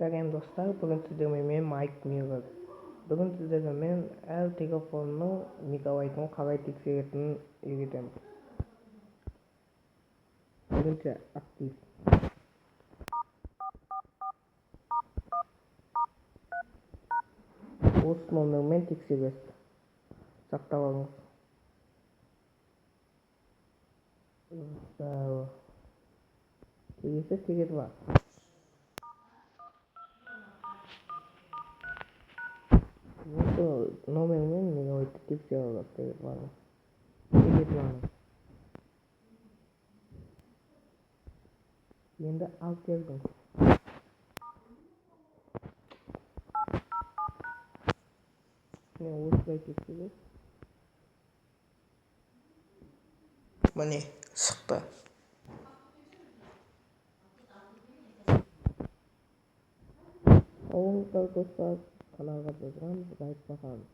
Сәлем, достар! Бүгін сіздермен мен, Майк Миллер. Бүгін сіздерге мен әр телефонның мегабайтын қалай тексеретінін үйретемін. Бірінші актив. Осы номермен тексересіз. Сақтап алыңыз. Келесі Теле 2. Осы номермен мегабайтты тексере алады Теле 2-ны. Теле 2-ны. Енді Алтердің. Міне, осылай тексересіз. Міне, шықты. Сау болыңыздар, достар! Каналға жазыламыз, лайк басамыз.